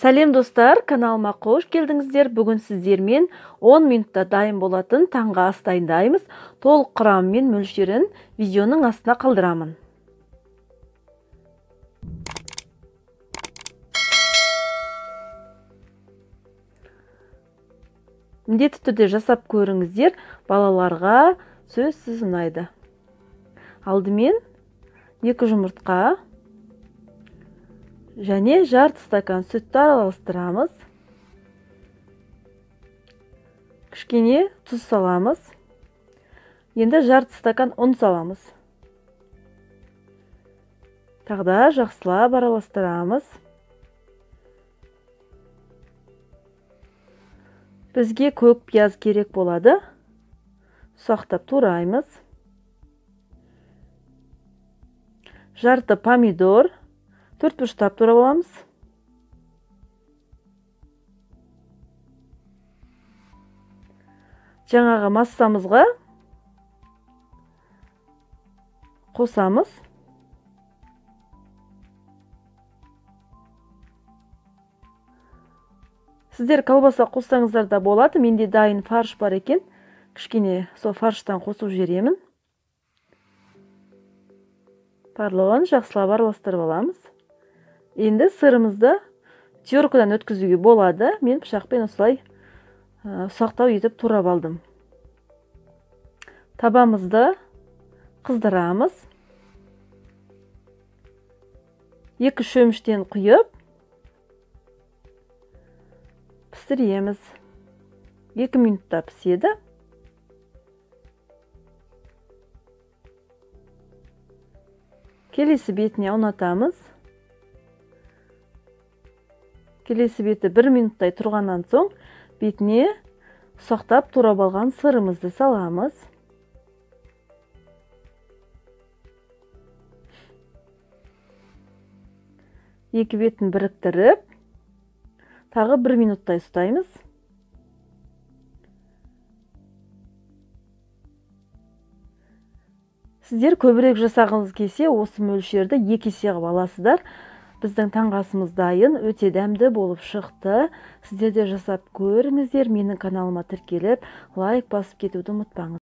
Сәлем достар, каналыма қош келдіңіздер. Бүгін сіздермен 10 минутта дайын болатын таңғы ас дайындаймыз. Толық құрамы мен мөлшерін видеоның астына қалдырамын. Міндетті түрде жасап көріңіздер, балаларға сөзсіз ұнайды. Алдымен 2 жұмыртқа және жарты стакан сүтті араластырамыз. Кішкене тұз саламыз. Енді жарты стакан ұн саламыз. Тағы да жақсылап араластырамыз. Бізге көк пияз керек болады. Ұсақтап тураймыз. Жарты помидор төрт бұрыштап турап аламыз. Жаңағы массамызға қосамыз. Сіздер колбаса қоссаңыздар да болады. Менде дайын фарш бар екен. Кішкене сол фарштан қосып жіберемін. Барлығын жақсылап араластырып аламыз. Енді сырымызды теркадан өткізуге болады. Мен пышақпен осылай ұсақтау етіп турап алдым. Табамызды қыздырамыз. 2 шөміштен құйып пісіреміз. 2 минутта піседі. Келесі бетіне ұнатамыз. Келесі беті 1 минуттай тұрғаннан соң бетіне ұсақтап турап алған сырымызды саламыз. Екі бетін біріктіріп, тағы 1 минуттай ұстаймыз. Сіздер көбірек жасағыңыз келсе, осы мөлшерді 2 есе қылып аласыздар. Біздің таңғы асымыз дайын, өте дәмді болып шықты. Сіздер де жасап көріңіздер. Менің каналыма тіркеліп, лайк басып кетуді ұмытпаңыз.